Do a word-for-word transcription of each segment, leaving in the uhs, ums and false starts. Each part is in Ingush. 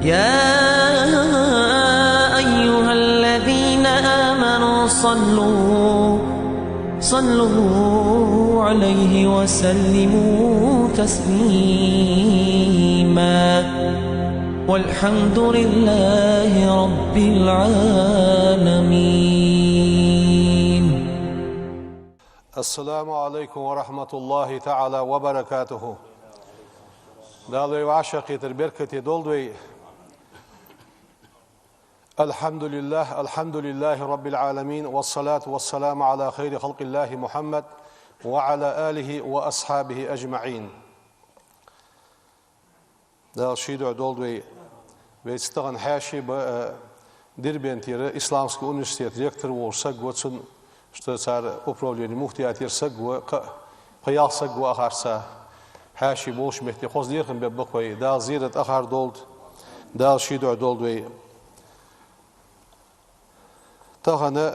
يا أيها الذين آمنوا صلوا صلوا عليه وسلموا تسليما. والحمد لله رب العالمين. السلام عليكم ورحمة الله تعالى وبركاته. Дала вай вӀашагӀкхетар беркате долда вай. الحمد لله، الحمد لله رب العالمين، والصلاة والسلام على خير خلق الله محمد وعلى آله وأصحابه أجمعين. Дала ший дуӀа долда вай. Вайца тахан хьаьший ба, э, Дербентера исламский университета ректор волаш саг ва, цун, что цар управлени муфтиятера саг ва, кхы, кхы ялх саг ва а харца. Хьаьший болча метте хоза лерхӀам бергба-кх вай. Дала зерат а хьар долда. Дала ший дуӀа долда вай. Тахан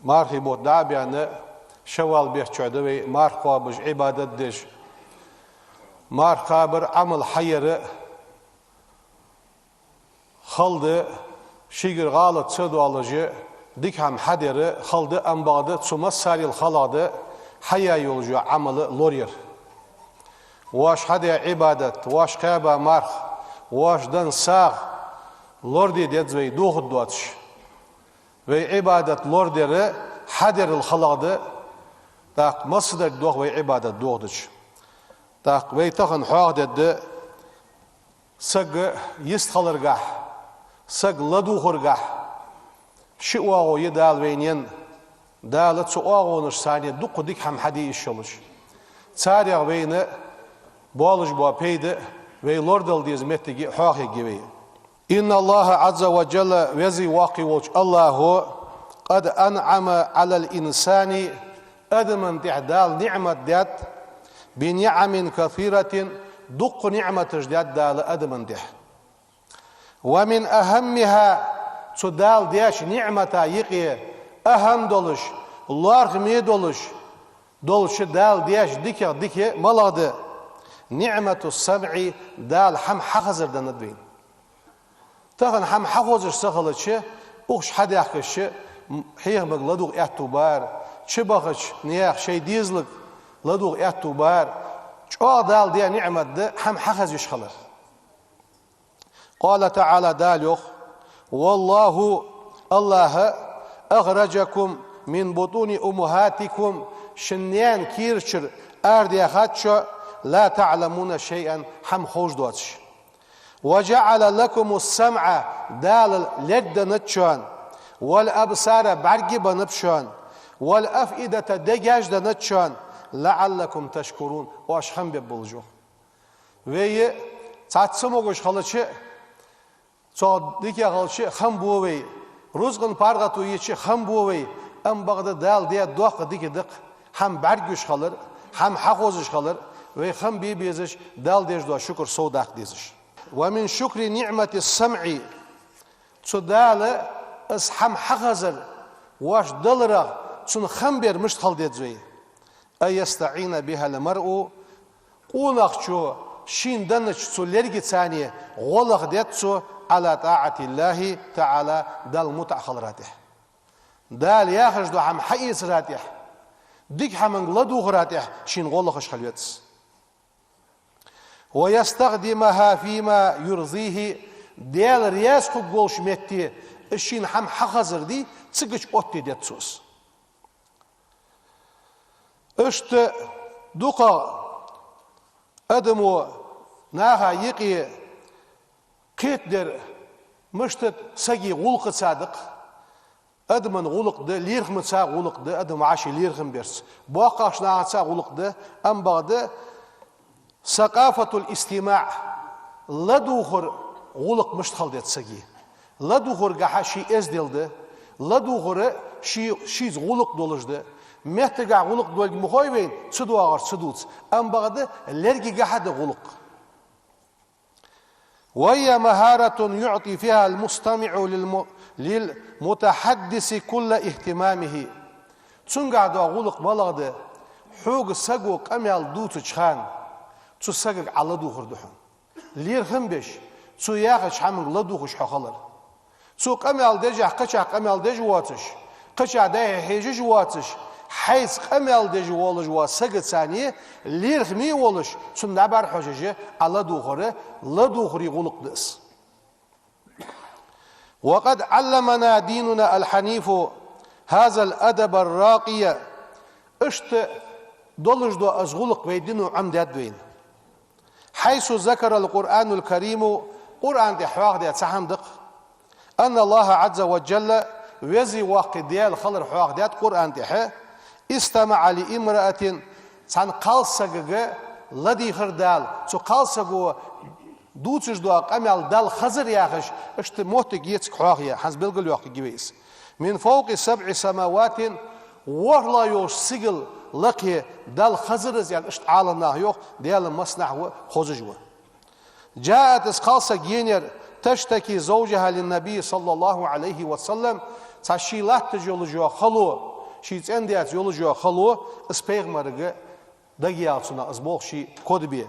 мархий бутт дӀа а баьнна, шаввал бетта чухь да вай марха кхоабаш, Ӏибадат деш. Марха кхабар, Ӏамал хьаяр хала да, шийгара гӀалат ца доалаш, дика хӀама хьадар хала да, амма бакъда цу массарел халагӀа да хьаяь йола Ӏамал лораяр. Воаш хьадаь Ӏибадат, воаш кхаьба марха, воаш денна сагӀа лораде деза вай дохаде доацаш. Вай Ӏибадат лорадар хьадарал халагӀа да, тӀаккха массадар дох вай Ӏибадат дохадича. ТӀаккха вай тахан хьоахадергда саг йистхиларгахьа, саг ладувгӀаргахьа ши оагӀув я Дала вайна енна. Дала цу оагӀонашца дукха дика хӀама хьаде йиш йолаш. Царех вайна болаш бола пайда, вай лорадала деза моттиг а хьоахаергья вай. إن الله عز وجل, Веза Воккха волча АллахӀа, قد أنعم على الإنسان, адамна тӀа Дала ниӀмат даьд, بنعم كثيرة, дукха ниӀматаш даьд Дала адамна тӀа. ومن أهمها, цу Дала деча ниӀмата юкъе ахӀам долаш, лоархӀаме долаш, долча Дала деча дикех дика малагӀа да? نعمة السمع, Дала хӀама хьахазар деннад вайна. Тахан хӀама хьахозаш ца хилча, ухаш хьадаьхкача, м-, хьехамга ладувгӀа аьттув бар, чубахача наьха шоай дезалга ладувгӀа аьттув бар, чӀоагӀа Дала даь ниӀмат да хӀама хьахезаш хилар. قال تعالى, Дала йоах: والله, АллахӀа, أخرجكم من بطون أمهاتكم, шун наьна кийрачура арадаьхад шо, لا تعلمون شيئا, хӀама ховш доацаш. وجعل لكم السمع, Дала лерг деннад шоана, والأبصار, бӀаргаш беннаб шоана, والأفئدة, дегаш деннад шоана, لعلكم تشكرون, оаш хам бергболаш. Вай цхьацца могаш хилча, цох дика хилча, хам бу вай, рузкъан паргӀато йича, хам бу вай, амма бакъда Дала даь доккха дика да-кх хӀама бӀаргагуш хилар, хӀама хьахозаш хилар, вай хам бе безаш, Дала деш дола шукр совдаккха дезаш. ومن شكر نعمة السمع, цу Дала из хӀама хьахазар воаш даларах цунна хам бер мишта хила деза вай? أن يستعين بها المرء, къонахчо шийна деннача цу лергаца гӀо лаха деза цо, على طاعة الله تعالى, Далла мутӀахьа хилара тӀа. Дала яхаш дола хӀама хьаэцара тӀа, дика хӀаманга ладувгӀара тӀа шийна гӀо лахаш хила веза. ويستخدمها فيما يرضيه, Даьла раьза хургволча метте из шийна хӀама хьахазар дий, цигача оттаде деза цо из. Иштта дукхагӀа адамо наха юкъе кхетадар мишта да? Сага гӀулакхаца да-кх. Адаман гӀулакх да, лерхӀамца гӀулакх да, адам вӀаши лерхӀам барца. БоккхагӀча нахаца гӀулакх да, амма бакъда ثقافة الاستماع, ладувгӀара гӀулакх мишта хила деза сага. ЛадувгӀаргахьа ший эздел да, ладувгӀар ший, шийца гӀулакх долаш да. Меттагахьа гӀулакх долга ма хой вайна, ца доагӀар ца дувц, амма бакъда лергагахьа да гӀулакх. وهي مهارة يعطي فيها المستمع للم-، للمتحدث كل اهتمامه. Цунгахьа дола гӀулакх малагӀа да? Хьога саго къамаьл дувцача хана, цу сагага Ӏа ладувгӀар да хьона. ЛерхӀам беш, Цо яхача хӀаманга ладувгӀаш хьо хилар. Цо къамаьл деча, кхычахьа къамаьл деш воацаш, кхычахьа дӀа-хьа хьежаш воацаш, хьайца къамаьл деш волаш вола сагаца лерхӀаме а волаш, цунна дӀабӀарахьожаш Ӏа ладувгӀар, ладувгӀаре гӀулакх да из. وقد علمنا ديننا الحنيف هذا الأدب الراقي. Иштта долаш дола из гӀулакх вай дино Ӏомадаьд вайна. حيث ذكر القرآن الكريم, Къуръан тӀа хьоахадаь цхьа хӀама да-кх, أن الله عز وجل, Веза-Воккха Даьла хилар хьоахадаьд Къуръан тӀа, استمع لامرأة, цхьан кхалсагага ладийгӀар Дала, цу кхалсаго дувцаш дола къамаьл Далла хезар яхаш, иштта моттиг я цига хьоахаяь, хӀанз белгалйоаккхаргья вай из. من فوق سبع سماوات, ворхӀлагӀа йолча сигала лакхе Далла хезар из, аьнна, иштта Ӏаламнаха йоах, Даьла массанахьа ва, хозаш ва. جاءت, из кхалсаг енаяр, تشتكي زوجها للنبي صلى الله عليه وسلم, цхьа ший латташ йолаш йола хало, ший цӀен-даьца йолаш йола хало, из пайхамарга дагаяьлча цунах, из болх ший кодабе.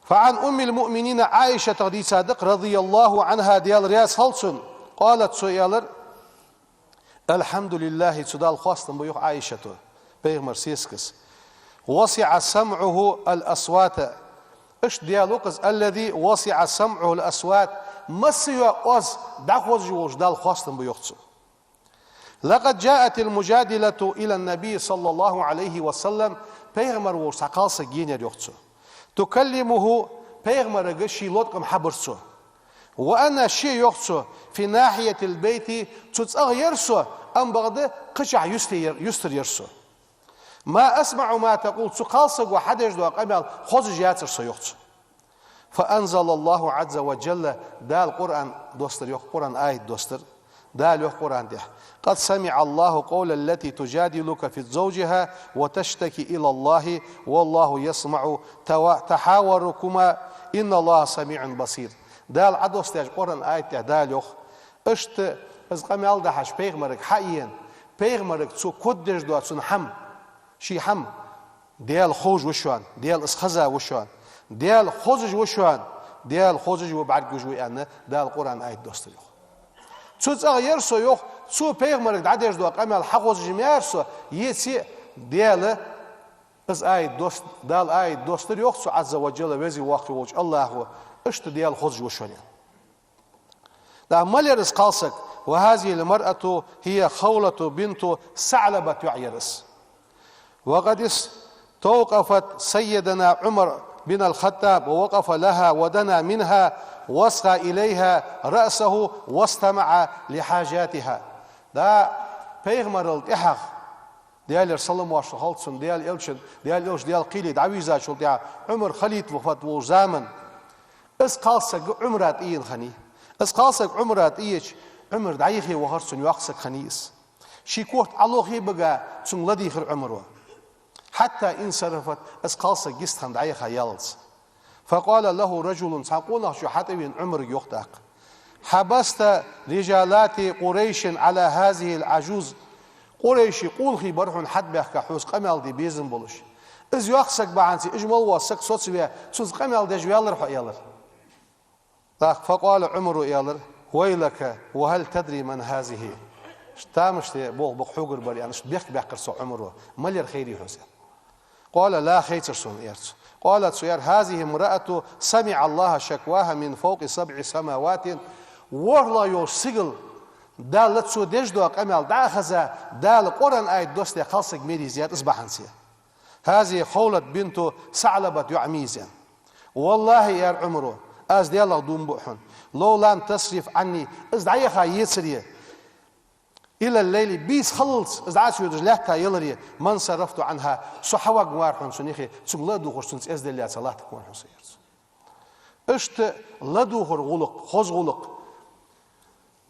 فعن أم المؤمنين, Ӏайшатах дийцад-кх, رضي الله عنها, Даьла раьза хилва цунна, قالت, цо аьлар: الحمد لله, цу Далла хоастам ба, йоах Ӏайшата, пайхамара сесагас, وسع سمعه الأصوات. Иштта Даьла ва-кх из, الذي وسع سمعه الأصوات, масса йола оаз дӀахозаш волча Далла хоастам ба, йоах цо. لقد جاءت المجادلة إلى النبي صلى الله عليه وسلم, пайхамар волча цхьа кхалсаг енаяр, йоах цо. تكلمه, пайхамарга ший латкъам хьабир цо. وأنا, ше, йоах цо, في ناحية البيت, цу цӀагӀа яр со, амма бакъда кхычахьа юсте яр, юстара яр со. ما أسمع ما تقول, цу кхалсаго хьадеш дола къамаьл хозаш яцар со, йоах цо. فأنزل الله عز وجل, Дала Къуръан доссадир, йоах, Къуръан аят доссадир. Дала йоах Къуръан тӀа: قد سمع الله قول التي تجادلك في زوجها وتشتكي إلى الله والله يسمع توا-، تحاوركما إن الله سميع بصير. Дала Ӏодоссадаьча Къуръан аят тӀа Дала йоах: иштта из къамаьл дахьаш пайхамарга хьаена, пайхамарга цо коддеш дола цун хӀама, ший хӀама, Даьла ховш ва шоана, Даьла из хеза ва шоана, Даьла хозаш ва шоана, Даьла хозаш ва, бӀаргагуш ва, аьнна, Дала Къуръан аят доссадир, йоах. Цу цӀагӀа яр со, йоах, цо пайхамарга дӀадеш дола къамаьл хьахозаш ма яр со, е ца, Даьла из аят досс-, Дала аят доссадир, йоах цо, عز وجل, Веза-Воккха волча АллахӀа, иштта Даьла хозаш ва шоана, аьнна. ТӀаккха мала яр из кхалсаг? وهذه المرأة هي خولة بنت ثعلبة, йоӀ яр из. وقد استوقفت سيدنا عمر بن الخطاب ووقف لها ودنا منها وأصغى إليها رأسه واستمع لحاجاتها. ТӀаккха пайхамарал тӀехьагӀа, Даьлера салам-моаршал хилда цунна, Даьла элчан, Даьла элча Даьла кхеле дӀавийрзачул тӀехьагӀа, Ӏумар халифа волча заман, из кхалсаг Ӏумара тӀаена хиннай. Из кхалсаг Ӏумара тӀаеча, Ӏумар дӀаяхе вахар, цунна йоккха саг хиннай из. Ший корта Ӏолохе а бага, цунга ладийгӀар Ӏумара. حتى انصرفت, из кхалсаг йистхинна дӀаяха яллалца. فقال له رجل, цхьан къонахчо хьатӀавена Ӏумарга йоах тӀаккха: حبست رجالات قريش على هذه العجوز. Къурайший къонахий бар хьона хьатӀабаьхка, хьоца къамаьл де безам болаш. Из йоккха саг бахьанца, уж мел вола саг соцаваь, цунца къамаьл деш ваьлар хьо, аьлар. ТӀаккха فقال عمر, аьлар: ويلك وهل تدري من هذه؟ Тамашде болх ба-кх хьогара бар, аьнна, иштта бехк баьккхар цох Ӏумара. Мала яр, хайрий хьона из? قال: لا, хайцар сона, аьлар цо. قالت, цо аьлар: هذه امرأة سمع الله شكواها من فوق سبع سماوات. ВорхӀлагӀа йолча сигала Дала цо деш дола къамаьл дӀа а хеза, Дала Къуръан аят доссадаь кхалсаг мел езадаьд из бахьанца. هذه خولة بنت ثعلبة, йоӀ ма йий из, аьнна. والله, аьлар Ӏумара, аз Даьлах дув буъ хьона, لو لم تصرف عني, из дӀаяха ецаре, إلى الليل, бийса хиллалца из дӀа ца йодаш лаьтта яларе, ما انصرفت عنها, со хьавоагӀаргвар хьона цунна юхе, цунга ладувгӀаш, цунца эздел яь ца латтаргвар хьона со, аьлар цо. Иштта ладувгӀара гӀулакх, хоза гӀулакх.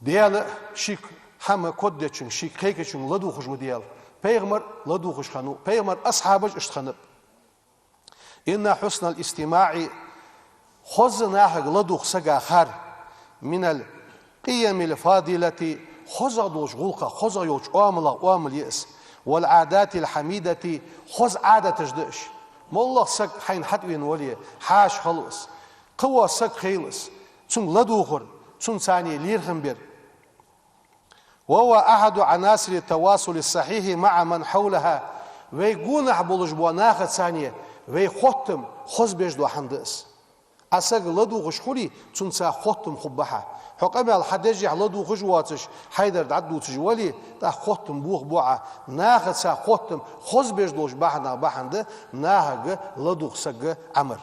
Даьла шийга хӀама коддечунга, шийга кхайкачунга ладувгӀаш ва Даьла. Пайхамар ладувгӀаш хиннав, пайхамара асхьабаш иштта хиннаб. إن حسن الاستماع, хоза нахага ладувгӀа сага хар, من القيم الفاضلة, хозагӀа долча гӀулакхех, хозагӀа йолча оамалех оамал я из, والعادات الحميدة, хоза Ӏадаташ да уж. МоллагӀа саг хьайна хьатӀавена вале, хьаша хилва из. Кхывола саг хийла из, цунга ладувгӀар, цунца цхьана лерхӀам бар. وهو أحد عناصر التواصل الصحيح مع من حولها. Вай гонахьа болаш бола нахаца цхьана вай хоттам хозбеш дола хӀама да из. Ӏа саг ладувгӀаш хуле, цунца хоттам хургба хьа. Хьо къамаьл хьадеш а ладувгӀаш воацаш, хьайдар дӀадувцаш вале, тӀаккха хоттам бохабу Ӏа. Нахаца хоттам хозбеш долча бахьанех бахьан да нахага ладувгӀа саг Ӏамар.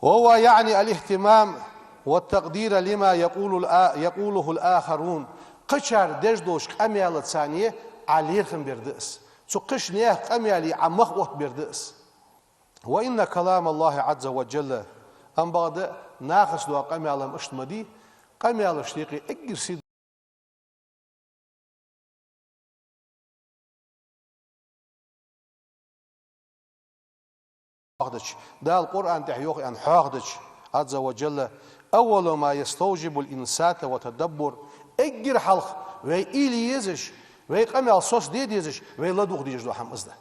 وهو يعني الاهتمام والتقدير لما يقول الآ-، يقوله الآخرون. Кхычар деш долча къамаьлаца цхьана Ӏа лерхӀам бар да из. Цу кхыча наьха къамаьла Ӏа мах оттабар да из. وإن كلام الله عز وجل. Амма бакъда нахаца дола къамаьл-м иштта ма дий, къамаьлашта юкъе эггара сий хьоахадеш. Дала Къуръан тӀа йоах аьнна хьоахадеш, عز وجل: أول ما يستوجب الإنصات والتدبر. Эггара хьалха вай уйла е езаш, вай къамаьл соцаде дезаш, вай ладувгӀа дезаш дола хӀама из да.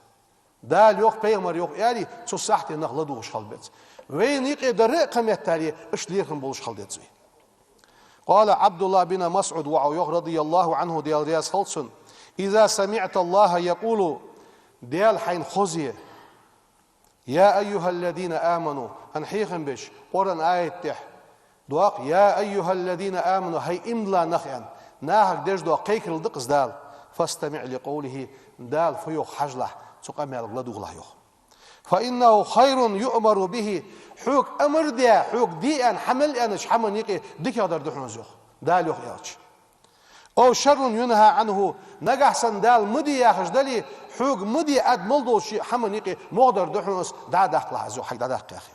Дала йоах, пайхамара йоах аьле, цу сахьте нах ладувгӀаш хила беза. Вайна юкъе дар а кхаметтаре, иштта лерхӀам болаш хила деза вай. قال عبد الله بن مسعود, воӀо йоах, رضي الله عنه, Даьла раьза хилва цунна: إذا سمعت الله يقول, Даьла хьайна хозъе: يا أيها الذين آمنوا, хьона хьехам беш, Къуръан аят тӀа доагӀа: يا أيها الذين آمنوا, хӀай иман дилла нах, аьнна, нахага деш дола кхайкарал да-кх из Дала. فاستمع لقوله, Дала фу йоах хьажалахь, цу къамаьлага ладувгӀалахь йоах. فإنه خير يؤمر به, хьога амар даь, хьога де аьнна хӀама мел аьннача хӀаман юкъе дикагӀдар да хьона из йоах, Дала йоах аьлча. أو شر ينهى عنه, нагахьа санна Дала ма де яхаш дале, хьога ма де аргда мел долча хӀаман юкъе могӀдар да хьона из, дӀа а даккхалахь из йоах, хьайга дӀадаккха яхе.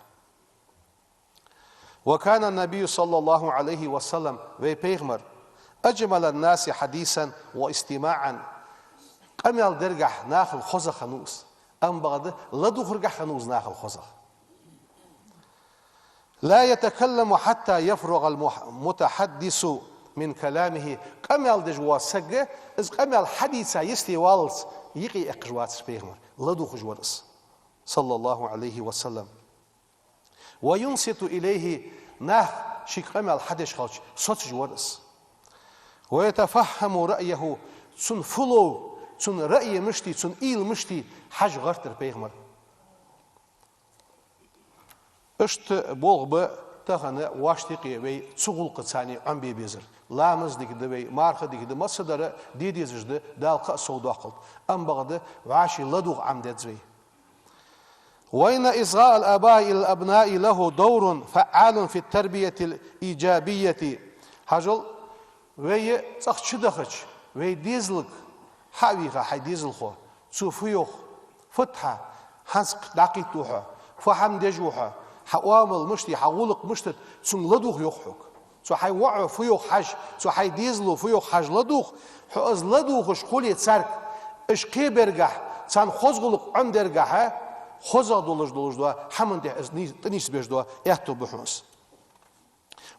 وكان النبي صلى الله عليه وسلم, вай пайхамар, أجمل الناس حديثا واستماعا, къамаьл дергахьа нахал хозагӀа хиннав из, амма бакъда ладувгӀаргахьа хиннав из нахал хозагӀа. لا يتكلم حتى يفرغ المح-، المتحدث من كلامه. Къамаьл деш вола саг, из къамаьл хьадийца йисте валлалца юкъе эккхаш вацар пайхамар, ладувгӀаш вар из, صلى الله عليه وسلم. وينصت إليه, нах шийга къамаьл хьадеш хилча, соцаш вар из. ويتفهم رأيه, цун фу лов, цун раъй мишта я, цун уйла мишта я, хьажа гӀертар пайхамар. Иштта болх ба тахан вай юкъе вай цу гӀулакхаца цхьана Ӏом бе безар. Ламаз дика да вай, марха дика да, массадар де дезаш да, Дала кхы а совдоаккхалда. Амма бакъда вӀаший ладувгӀа Ӏом деза вай. وإن إصغاء الآباء إلى الأبناء له دور فعال في التربية الإيجابية. Хьажал, вай цӀагӀа чудахача, вай дезалга хьа а вийха, хьай дезалхо, цо фу йоах, фуд хьа, хӀанз дӀакхийтта ва хьо, фу хӀама деш ва хьо, хьа оамал мишта я, хьа гӀулакх мишта да, цунга ладувгӀа йоах хьога. Цу хьай воӀо фу йоах хьажа, цу хьай дезало фу йоах хьажа ладувгӀа, хьо из ладувгӀаш хуле царга, уж кхебергахьа, царна хоза гӀулакх Ӏомдергахьа, хозагӀа долаш долаш дола хӀаман тӀехьа из ни-, тӀанийсбеш дола аьттув ба хьона из.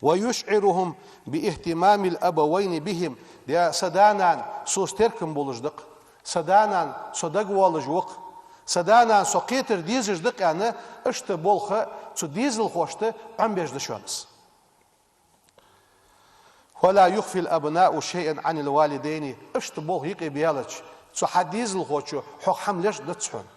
ويشعرهم باهتمام الأبوين بهم. Де, са да-нана соца теркам болаш да-кх. Са да-нана со дагавоалаш ва-кх. Са да-нана со кхетар дезаш да-кх, аьнна, иштта болх цу дезалхошта Ӏомбеш да шоана из. ولا يخفي الأبناء شيئا عن الوالدين. Иштта болх юкъе баьлча, цу хьа дезалхочо хьох хӀама лечкъадац хьона.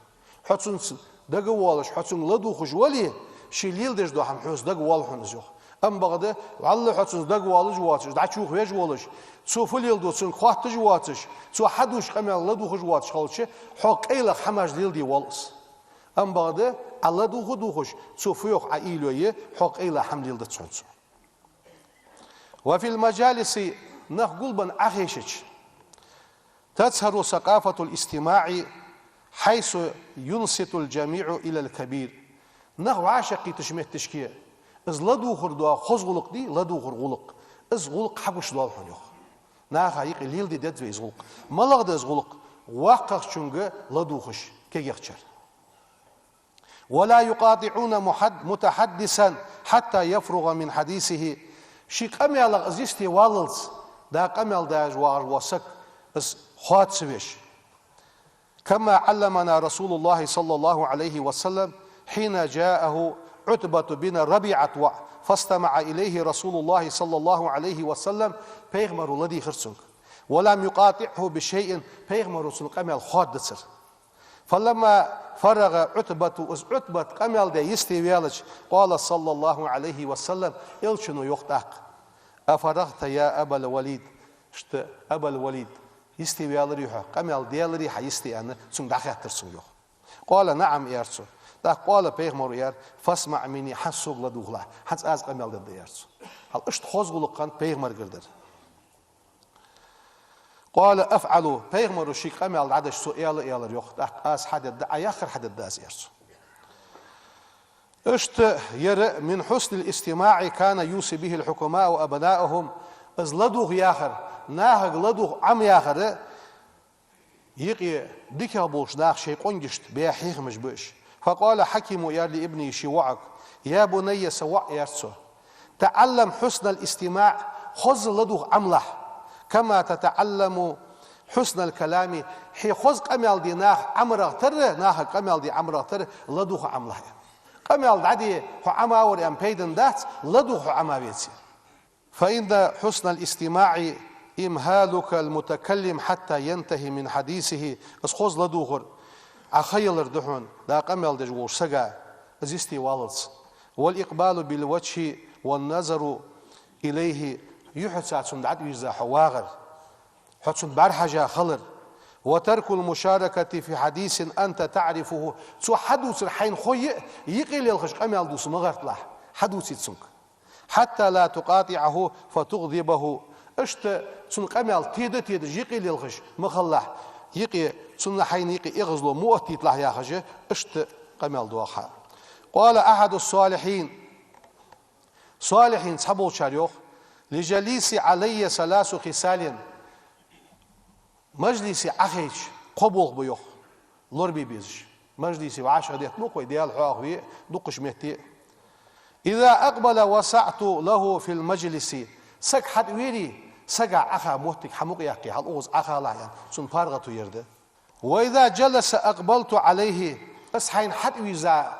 Хьо цунца дагавоалаш, хьо цунга ладувгӀаш вале, ше леладеш дола хӀама хьоца дагавоал хьона из йоах. Амма бакъда, вӀалла хьо цунца дагавоалаш воацаш, дӀачувхавеш волаш, цо фу леладу цунга хоатташ воацаш, цо хьадувцача къамаьлага ладувгӀаш воацаш хилча, хьо къайлагӀа хӀамаш леладе воал из. Амма бакъда, Ӏа ладувгӀа а дувгӀаш, цо фу йоах Ӏа уйла йойя, хьо къайлагӀа хӀама леладац хьона цо. وفي المجالس, нах гулбенна Ӏохайшача, تظهر ثقافة الاستماع حيث ينصت الجميع إلى الكبير. Нах вӀашагӀкхийттача метташка из ладувгӀар дола хоза гӀулакх дий, ладувгӀар гӀулакх, из гӀулакх хьагуш доал хьона йоах. Наха юкъе леладе деза вай из гӀулакх. МалагӀа да из гӀулакх? ВоккхагӀчунга ладувгӀаш кагийчар. ولا يقاطعون محد-، متحدثا حتى يفرغ من حديثه. Ший къамаьлагӀа из йисте валлалца, да къамаьл деш вагӀаш вола саг из хоаца ца веш. كما علمنا رسول الله صلى الله عليه وسلم حين جاءه عتبة بن ربيعة воӀ، فاستمع إليه رسول الله صلى الله عليه وسلم, пайхамаро ладийхар цунга. ولم يقاطعه بشيء, пайхамаро цун къамаьл хоадацар. فلما فرغ عتبة, из Ӏутбат къамаьл даь йисте ваьлча, قال صلى الله عليه وسلم, элчано йоах тӀаккха: أفرغت يا أبا الوليد؟ Иштта, Абал-Валид, йисте ваьларий хьо, къамаьл даьларий хьа йисте, аьнна, цунга дӀахаьттар цунга йоах. قال: نعم, аьлар цо. ТӀаккха قال, пайхамаро аьлар: فاسمع مني, хӀанз сога ладувгӀалахь, хӀанз аз къамаьл дергда, аьлар цо. Хьал иштта хоза гӀулакх хиннад пайхамаргара дар. قال: أفعل, пайхамаро шийга къамаьл дӀадеш цо аьла, аьлар йоах, тӀаккха аз хьадергда, Ӏа яхар хьадергда аз, аьлар цо. Иштта ер من حسن الاستماع كان يوصي به الحكماء أبناءهم, из ладувгӀа яхар, нахага ладувгӀа Ӏомаяхар, юкъе дикагӀа болча наха шоай къонгашта баь хьехамаш ба уж. فقال حكيم, аьлар, لابنه, ший воӀага: يا بني, са воӀ, аьлар цо, تعلم حسن الاستماع, хоза ладувгӀа Ӏомалахь, كما تتعلم حسن الكلام, хье хоза къамаьл де наха ӀомарагӀа тара, нахага къамаьл де ӀомарагӀа тара ладувгӀа Ӏомалахь. Къамаьл дӀаде хьо Ӏомавар аьнна пайда бац, ладувгӀа хьо Ӏомавеце. فإن حسن الاستماع إمهالك المتكلم حتى ينتهي من حديثه, из хоза ладувгӀар Ӏа ха ялар да хьона, дӀа къамаьл деш волча сага, из йисте валлалца. والإقبال بالوجه والنظر إليه, юхьаца цунна дӀатӀавийрза хьо вагӀар, хьо цунна бӀарахьежа хилар. وترك المشاركة في حديث أنت تعرفه, цо хьадувцар хьайна хой а, юкъе лелхаш къамаьл дувца ма гӀерталахь, хьадувцийта цунга. حتى لا تقاطعه فتغضبه, иштта цун къамаьл теда-тедаш юкъе лелхаш ма хилалахь, юкъе, цунна хьайна юкъе эгӀазло ма оттийталахь яхаш, иштта къамаьл доагӀа хьа. قال أحد الصالحين, салихӀийн цхьаболчар йоах: لجليسي علي ثلاث خصال, мажлисе Ӏохайча кхо болх ба йоах, лорабе безаш. Мажлисе вӀашагӀдетталу-кх вай, Даьла хьоахаве дукхача метте. إذا أقبل وسعت له في المجلس, саг хьатӀавере, сага Ӏоха моттиг хьамукъаяккхе, хьал укхаза Ӏохалахь аьнна, цунна паргӀато ер да. وإذا جلس أقبلت عليه, аз хьайна хьатӀавийрза,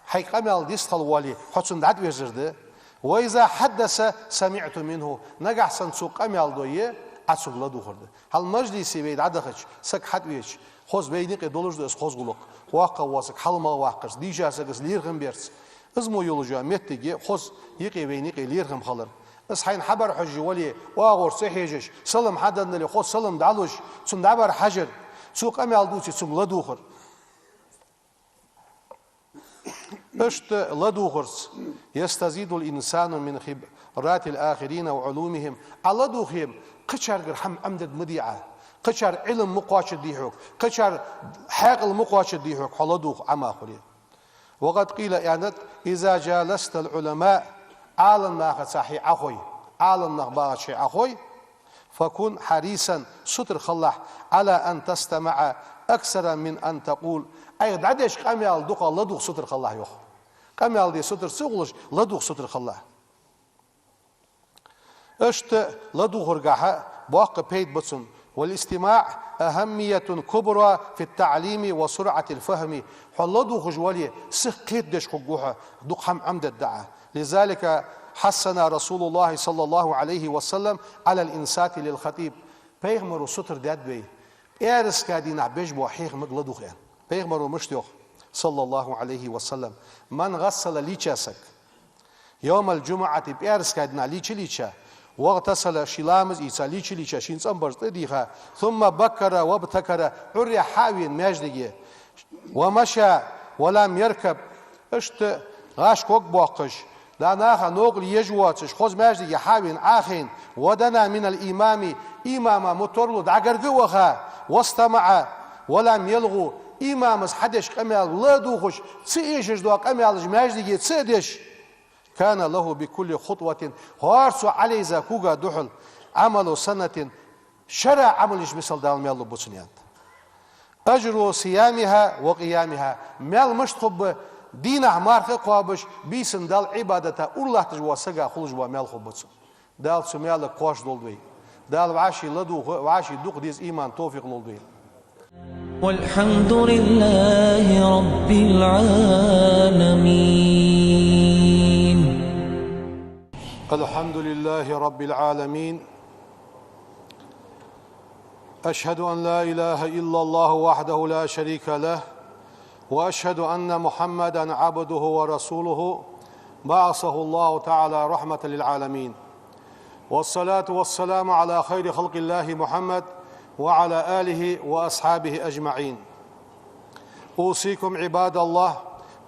хьайга къамаьл дистхила воале, хьо цунна дӀатӀаверзар да. وإذا حدث سمعت منه, нагахьа санна цо къамаьл дой, Ӏа цунга ладувгӀар да. Хьал мажлисе вай дӀадахача, саг хьатӀавеча, хоза вайна юкъе долаш да из хоза гӀулакх. Воккха вола саг хьалмагӀа ваккхарца, дийша сагаца лерхӀам барца. Из мо йолаш йола моттиг я хоза юкъе вайна юкъе лерхӀам хилар. Аз хьайна хьабӀарахьежа вале, оагӀорахьа ца хьежаш, салам хьаденна дале, хоза салам дӀалуш, цунна дӀабӀарахьажар, цо къамаьл дувце, цунга ладувгӀар. Иштта ладувгӀарца: يستزيد الإنسان من خبرات الآخرين وعلومهم. Ӏа ладувгӀе, кхычаргара хӀама Ӏомадергда ма дий Ӏа. Кхычар Ӏилма ма кхоачаргдий хьога, кхычар хьаькъал ма кхоачаргдий хьога, хьо ладувгӀа Ӏомахоре. وقد قيل, аьннад: إذا جالست العلماء, Ӏаламнахаца хьо Ӏохой, Ӏаламнах багӀача хьо Ӏохой, فكن حريصا, сутара хилалахь, على أن تستمع أكثر من أن تقول, Ӏайха дӀадеш къамаьл дукха ладувгӀа сутара хилалахь йоах. Къамаьл де сутара ца хулаш, ладувгӀа сутара хилалахь. Иштта ладувгӀаргахьа боккха пайда ба цун. والاستماع أهمية كبرى في التعليم وسرعة الفهم. Хьо ладувгӀаш вале, сиха кхетадеш хургва хьо, дукха хӀама Ӏомадергда Ӏа. لذلك حثنا رسول الله صلى الله عليه وسلم على الإنصات للخطيب. Пайхамаро сутара даьд вай, пӀаьраска дийнахьа беш бола хьехамага ладувгӀа аьнна. Пайхамаро мишта йоах, صلى الله عليه وسلم: من غسل, лийча саг, يوم الجمعة, пӀаьраска дийнахьа лийча-лийча, واغتسل, ший ламаз ийца, лийча-лийча, шийна цӀенбараш тӀадийха, ثم بكر وابتكر, Ӏурре хьа а вена маьждиге, ومشى ولم يركب, иштта гӀаш ког боаккхаш, дӀа наха новкъарле еш воацаш, хоза маьждиге хьа а вена Ӏохайна, ودنا من الإمام, имама мутарло дӀагарга а ваха, واستمع ولم يلغ, имамас хьадеш къамаьл ладувгӀаш, ца эшаш дола къамаьлаш маьждиге ца а деш, كان له بكل خطوة, хӀара цо Ӏолайза кога духьал, عمل سنة, шера Ӏамал еш мисал Дала маьл лургба цунна, аьннад. أجر صيامها وقيامها, маьл мишта хургба, дийнахьа марха а кхоабаш, бийсанна Далла Ӏибадата ура латташ вола сага хулаш бола маьл хургба цунна. Дала цу маьлага кхоачаш долда вай. Дала вӀаший ладувгӀа, вӀаший дукха деза иман, товфикъ лолда вайна. والحمد لله رب العالمين. الحمد لله رب العالمين. أشهد أن لا إله إلا الله وحده لا شريك له، وأشهد أن محمدا عبده ورسوله، بعثه الله تعالى رحمة للعالمين. والصلاة والسلام على خير خلق الله محمد وعلى آله وأصحابه أجمعين. أوصيكم عباد الله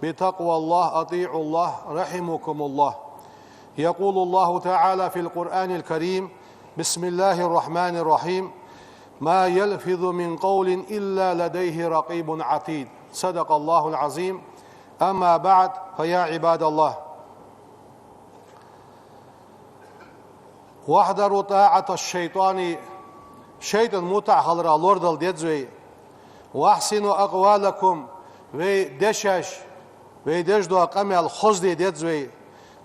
بتقوى الله، أطيعوا الله، رحمكم الله. يقول الله تعالى في القرآن الكريم: بسم الله الرحمن الرحيم: ما يلفظ من قول إلا لديه رقيب عتيد. صدق الله العظيم. أما بعد، فيا عباد الله، واحذروا طاعة الشيطان, шайтӀан мутӀахь хиларах лорадала деза вай. وأحسنوا أقوالكم, вай дешаш, вай деш дола къамаьл хозде деза вай.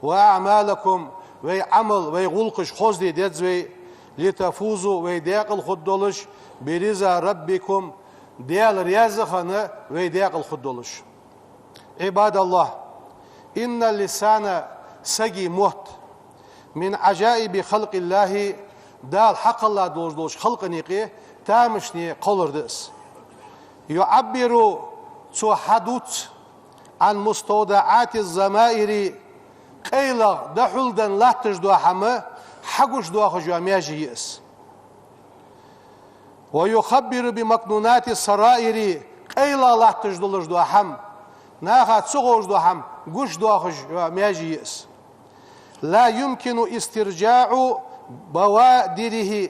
وأعمالكم, вай Ӏамал, вай гӀулакхаш хозде деза вай. لتفوزوا, вай даькъала хургдолаш, برضا ربكم, Даьла раьза хинна вай даькъала хургдолаш. عباد الله، إن اللسان, сага мотт, من عجائب خلق الله, Дала хьакхелла долаш долча халкъа юкъе тамашийна кхоллар да из. يعبر, цо хьадувц, عن مستودعات الضمائر, къайлагӀа дӀахьулденна латташ дола хӀама хьагуш доахаш йола маьже я из. ويخبر بمكنونات السرائر, къайлагӀа латташ долаш дола хӀама, наха ца ховш дола хӀама гуш доахаш йола маьже я из. لا يمكن استرجاع بوادره,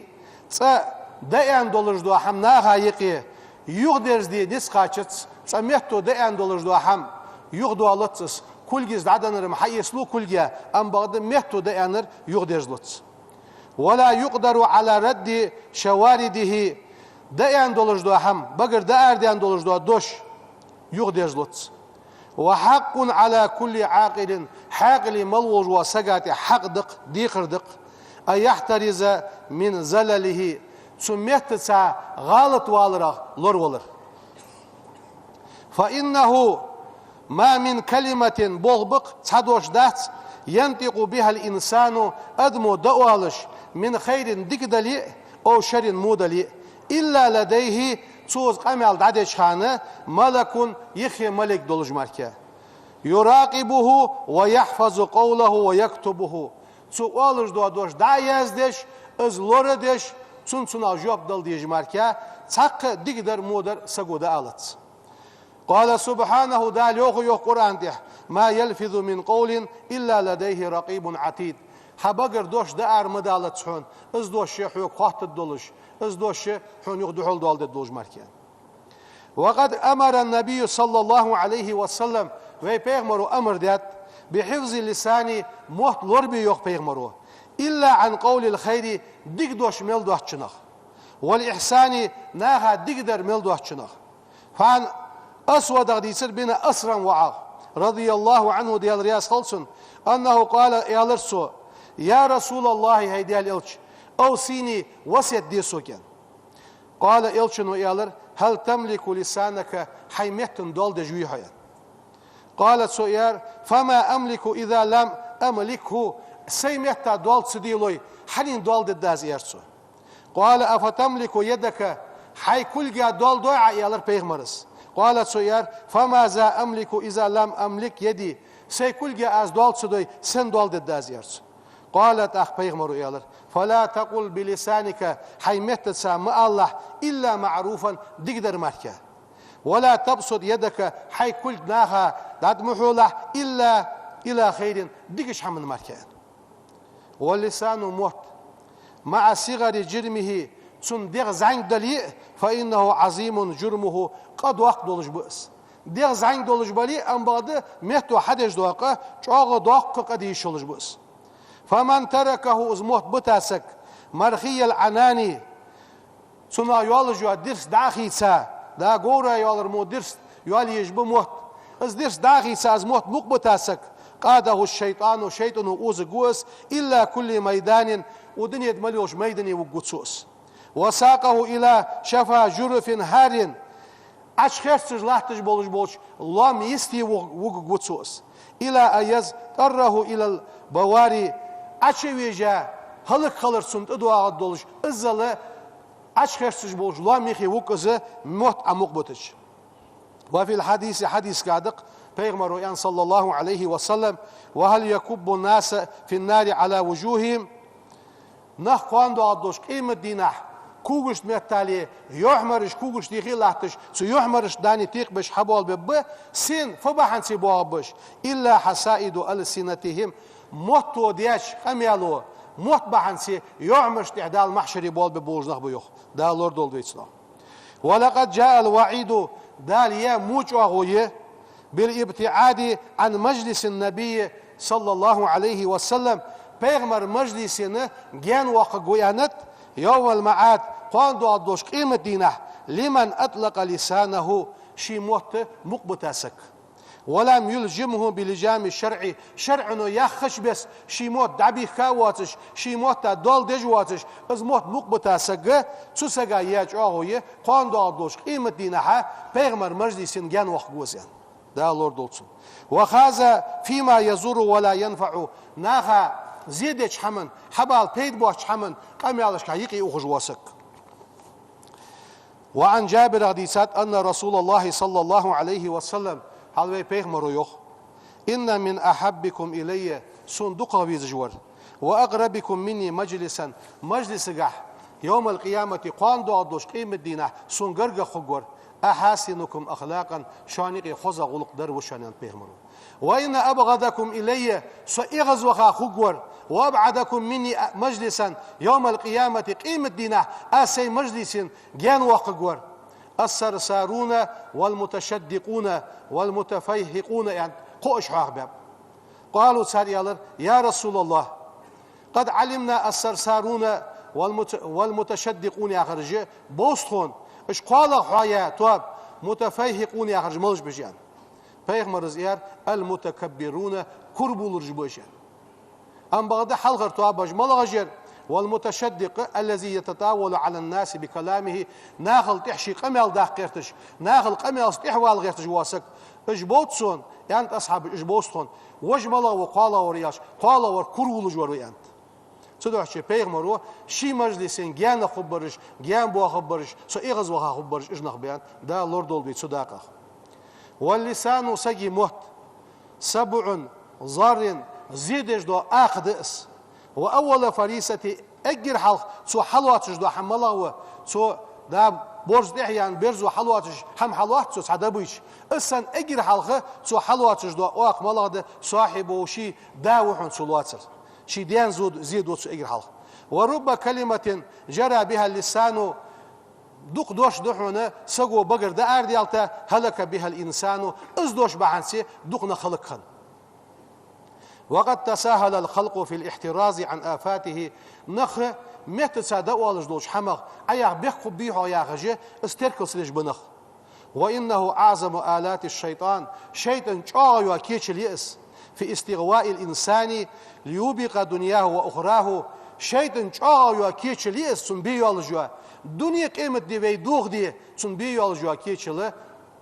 цкъа дӀааьнна долаш дола хӀама наха юкъе юхадерзаде низ кхачац, цкъа метто дӀааьнна долаш дола хӀама юхадоалац из, кулгаца дӀаденнар-м хьаэцалу кулга, амма бакъда метто дӀааьннар юхадерзалац. ولا يقدر على رد شوارده, дӀааьнна долаш дола хӀама, багара дӀаарадаьнна долаш дола дош юхадерзалац. وحق على كل عاقل, хьаькъале мел волаш волча сага тӀа хьакъ да-кх, декхар да-кх, أن يحترز من زلله, цу меттаца гӀалат валарах лоравалар. فإنه ما من كلمة, болх ба-кх, цхьа дош дац, ينطق بها الإنسان, адамо дӀаоалаш, من خير, дика дале а, أو شر, во дале а, إلا لديه, цо из къамаьл дӀадеча хана, ملك, юххе малейк долаш мара-кх, يراقبه ويحفظ قوله ويكتبه. Цо оалаш дола дош дӀа а яздеш, из лорадеш, цунна цунах жоп дала дезаш мара-кх, цхьаккха дикадар а водар а саго дӀаалац. قال سبحانه, Дала йоах, йоах Къуръан тӀа: ما يلفظ من قول إلا لديه رقيب عتيد. Хьа багара дош дӀаара ма далац хьона, из дош хьога хоаттаргдолаш, из дош хьона юха духьал доаладергдолаш мара-кх. وقد أمر النبي صلى الله عليه وسلم, вай пайхамаро амар даьд, بحفظ اللسان, мотт лорабе, йоах пайхамаро, إلا عن قول الخير, дика дош мел доацачунах, والإحسان, наха дикадар мел доацачунах. فعن الأسود, дийцар, بن أصرم воӀах, رضي الله عنه, Даьла раьза хилва цунна, أنه قال, аьлар цо: يا رسول الله, хӀай Даьла элча, أوصني, васкет де сога, аьнна. قال, элчано аьлар: هل تملك لسانك, хьай меттан доал деш вий хьо, аьнна. قال, цо аьлар: فما أملك إذا لم أملكه, сай метта доал ца делой, хьанна доал дергда аз, аьлар цо. قال: أفتملك يدك, хьай кулга доал дой Ӏа, аьлар пайхамара. قال, цо аьлар: فماذا أملك إذا لم أملك يدي, сай кулга аз доал ца дой, сенна доал дергда аз, аьлар цо. قال, тӀаккха пайхамаро аьлар: فلا تقل بلسانك, хьай меттаца ма алалахь, إلا معروفا, дикадар мара-кх, ولا تبسط يدك, хьай кулг наха дӀатӀа ма хьолахь, إلا إلى خير, дикача хӀаман мара-кх. واللسان, мотт, مع صغر جرمه, цун дегӀ зӀамига дале а, فإنه عظيم جرمه, къа доккха долаш ба из. ДегӀ зӀамига долаш бале а, амма бакъда метто хьадеш дола къа чӀоагӀа доккха къа де йиш йолаш ба из. فمن تركه, из мотт бита саг, مرخي العنان, цунах йолаш йола дирст дӀа а хийца, да говра йолар мо дирст йола езаш ба мотт. Из дирст дӀа а хийца, из мотт мукъа бита саг, قاده الشيطان, шайтӀано озаргва из, إلى كل ميدان, укх дунен тӀа мел йолча майдане вугаргва цо из. وساقه إلى شفا جرف هار, Ӏочухерцаш латташ болаш болча лоам йисте вуг-, вугаргва цо из. إلى أن يضطره إلى البوار, Ӏочувежа, хӀалакхилар цунна тӀадоагӀаш долаш, иззал Ӏочухерцаш болаш лоам юхе вуг из, мотт Ӏомукъабитача. وفي الحديث, хьадисага да-кх, пайхамара аьннад, صلى الله عليه وسلم: «وهل يكب الناس في النار على وجوههم؟» Нах кхоана доагӀаш долча къематдийнахьа когашта меттел, йохьмараш когашта юхе латташ, цу йохьмарашта дани текхабеш хьабоалабергба, сен фу бахьанце боагӀаргба уж? «إلا حصائد ألسنتهم». Мотто деча къамаьло, мотт бахьанце йохьмарашта тӀехьа Дала махьшаре боалабергболаш нах ба, йоах. Дала лорадолда вай цунах. «ولقد جاء الوعيد», Дала яь во чӀоагӀо я, «بالابتعاد عن مجلس النبي صلى الله عليه وسلم», пайхамара мажлисах гаьна воаккхаргва аьннад, «يوم المعاد», кхоана доагӀаш долча къематдийнахьа, «لمن أطلق لسانه», ший мотт мукъабита саг. «ولم يلجمه بلجام الشرع», шарӀо яхача беса ший мотт дӀабихка а воацаш, ший мотта доал деш а воацаш, из мотт мукъабита саг, цу сага яь чӀоагӀо я, кхоана доагӀаш долча къематдийнахьа пайхамара мажлисах гаьна воаккхаргва из, аьнна. Дала лорадолда цунна. «وخاض فيما يضر ولا ينفع», наха зе деча хӀаман, хьабала пайда боацача хӀаман къамаьлашка юкъе ухаш вола саг. وعن جابر, дийцад, أن رسول الله صلى الله عليه وسلم, хьал вай пайхамара йоах: «إن من أحبكم إلي», сона дукхагӀа везаш вар, «وأقربكم مني مجلسا», мажлисагахьа, «يوم القيامة», кхоана доагӀаш долча къематдийнахьа сона гаргагӀа хургвар, «أحاسنكم أخلاقا», шоана юкъе хоза гӀулакх дар ва шоана, аьннад пайхамара. «وإن أبغضكم إلي», со эгӀазваха хургвар, «وأبعدكم مني مجلسا يوم القيامة», къематдийнахьа аз сай мажлисах гаьна воаккхаргвар, «الثرثارون والمتشدقون والمتفيهقون», аьнна, кхо иша хьоахабаьб. «قالوا», цар аьлар: «يا رسول الله، قد علمنا الثرثارون والمت-، والمتشدقون», яхараш бовз тхона, иша кхоалагӀа хьоаяь тоаба, «متفيهقون» яхараш малаш ба уж, аьнна. Пайхамара аьлар: «المتكبرون», кура булараш ба уж, аьнна. Амма бакъда хьалхара тоабаш малагӀаш яр? «والمتشدق الذي يتطاول على الناس بكلامه», нахал тӀехьа ший къамаьл даккха гӀерташ, нахал къамаьлаца тӀехьавала гӀерташ вола саг. Уж бовз тхона, аьннад асхьабаша, уж бовз тхона. Важа малагӀа ва кхоалагӀвар аьлча, кхоалагӀвар кура вулаш вар ва, аьннад. Цудухьа пайхамара ший мажлисах гаьна хургбараш, гаьна боахаргбараш, со эгӀазваха хургбараш уж нах ба, аьннад. Дала лорадолда вай цу дакъах. «واللسان», сага мотт, «سبع ضار», зе деш дола акха да из. «وأول فريسة», эггара хьалха цо хьалоацаш дола хӀама малагӀа ва, цо да борз тӀехьа яьнна, берзо хьалоацаш хӀама хьалоац цо цхьа да бийча. Из санна эггара хьалха цо хьалоацаш дола акха малагӀа да? «صاحبه», ший да ва хьона цо лоацар. Ший даьна зе ду цо эггара хьалха. «ورب كلمة جرى بها اللسان», дукха дош да хьона саго багара дӀаарадаьлча, «هلك بها الإنسان», из дош бахьанце дукха нах хӀалакхиннаб. «وقد تساهل الخلق في الاحتراز عن آفاته», нах меттаца дӀаоалаш долча хӀамах Ӏа яха бехк хургбий хьогӀ яхаш, из теркал ца деш ба нах. «وإنه أعظم آلات الشيطان», шайтӀан чӀоагӀа йола кечал я из, «في استغواء الإنسان ليوبق دنياه وأخراه», шайтӀан чӀоагӀа йола кечал я из, цунна бе йоалаш йола, дуне, къематди вай дохаде, цунна бе йоалаш йола кечал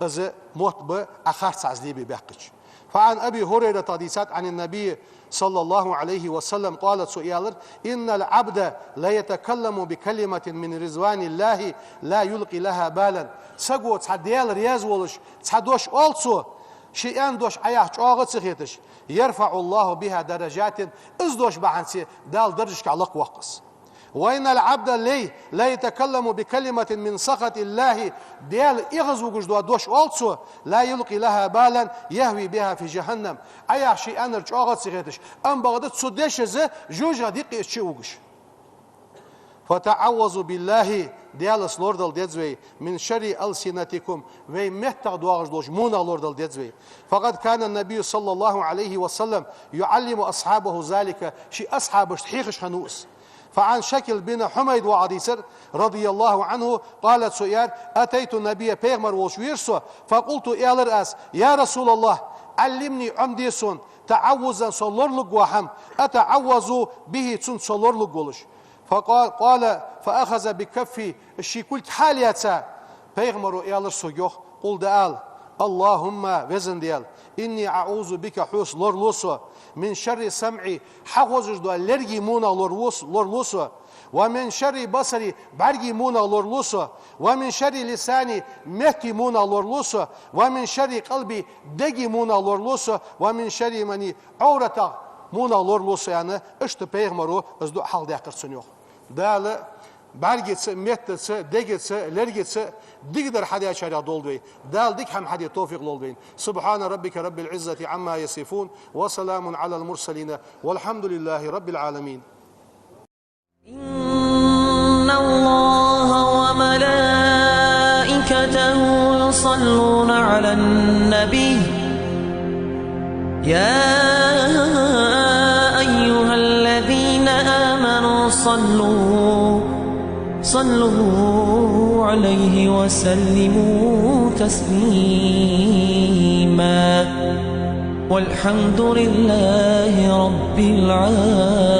из мотт ба, Ӏа харцахьа из лебе баьккхача. «فعن أبي هريرة», дийцад, «عن النبي صلى الله عليه وسلم قال», цо аьлар: «إن العبد ليتكلم بكلمة من رضوان الله لا يلقي لها بالا». Саго цхьа Даьла раьза волаш цхьа дош оал цо, ший аьнна дош Ӏа яха чӀоагӀа ца хеташ, «يرفع الله بها درجات», из дош бахьанце Дала даржашка лакхвоаккх из. «وإن العبد», лай, «ليتكلم بكلمة من سخط الله», Даьла эгӀазвугаш дола дош оал цо, «لا يلقي لها بالا يهوي بها في جهنم». Ӏа яха ший аьннар чӀоагӀа ца хеташ, амма бакъда цу дешаца жожагӀатен юкъе из чу а вугаш. «فتعوذوا بالله», Даьлаца лорадала деза вай, «من شر ألسنتكم», вай меттах доагӀаш долча вонах лорадала деза вай. «فقد كان النبي صلى الله عليه وسلم يعلم أصحابه ذلك», ший асхьабашта хьехаш хиннав из. «فعن شكل بن حميد», воӀа дийцар, «رضي الله عنه قال», цо аьлар: «أتيت النبي», пайхамар волча вера со, «فقلت», аьлар аз: يا رسول الله، علمني», Ӏомаде сона, «تعوذا», со лоралургвола хӀама, «أتعوذ به», цунца со лоралургволаш. «فقال، قال، فأخذ بكفي», ший кулг хьалъэца, пайхамара аьлар сога, йоах: «قل», дӀаала: اللهم, Веза Даьла, إني أعوذ بك, Хьоца лоралу со, من شر سمعي, хьахозаш дола лерга мунах лоралу со, лоралу со, ومن شر بصري, бӀарга мунах лоралу со, ومن شر لساني, метта мунах лоралу со, ومن شر قلبي, дега мунах лоралу со, ومن شر مني, Ӏоврата мунах лоралу со, аьнна, иштта пайхамара из дуӀа хьалхадаьккхар цунна, йоах. Дала бӀаргаца, меттаца, дегаца, лергаца дикадар хьадечарех долда вай. Дала дика хӀама хьаде товфикъ лолда вайна. سبحان ربك رب العزة عما يصفون، وسلام على المرسلين، والحمد لله رب العالمين. إن الله وملائكته يصلون على النبي، يا أيها الذين آمنوا صلوا، صلوا عليه وسلموا تسليما. والحمد لله رب العالمين.